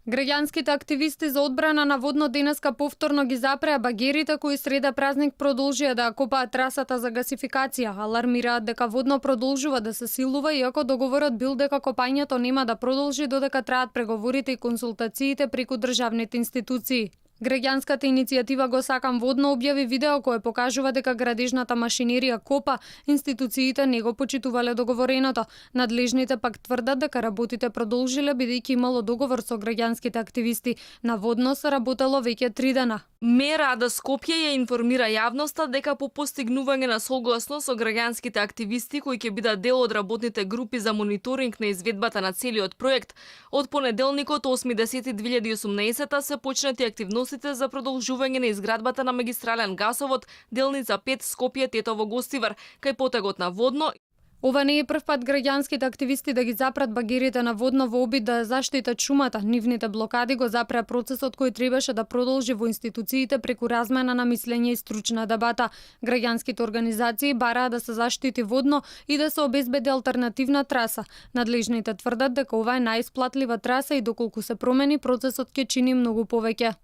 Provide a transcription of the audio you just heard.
Граѓанските активисти за одбрана на водно денеска повторно ги запреа багерите кои среда празник продолжија да копаат трасата за гасификација. Алармираат дека водно продолжува да се силува, иако договорот бил дека копањето нема да продолжи додека траат преговорите и консултациите преку државните институции. Граѓанската иницијатива Го сакам водно објави видео кое покажува дека градежната машинерија копа, институциите не го почитувале договореното. Надлежните пак тврдат дека работите продолжиле бидејќи имало договор со граѓанските активисти. На водно се работело веќе 3 дена. Мера Ада Скопје ја информира јавноста дека по постигнување на согласно со граѓанските активисти кои ќе бидат дел од работните групи за мониторинг на изведбата на целиот проект, од понеделникот 8.10.2018 се почнати активностите за продолжување на изградбата на магистрален гасовод делница 5 Скопје-Тетово-Гостивар кај потегот на водно. Ова не е прв пат граѓанските активисти да ги запрат багерите на водно во обид да заштитат шумата. Нивните блокади го запреа процесот кој требаше да продолжи во институциите преку размена на мислење и стручна дебата. Граѓанските организации бараа да се заштити водно и да се обезбеди алтернативна траса. Надлежните тврдат дека ова е најисплатлива траса и доколку се промени процесот ќе чини многу повеќе.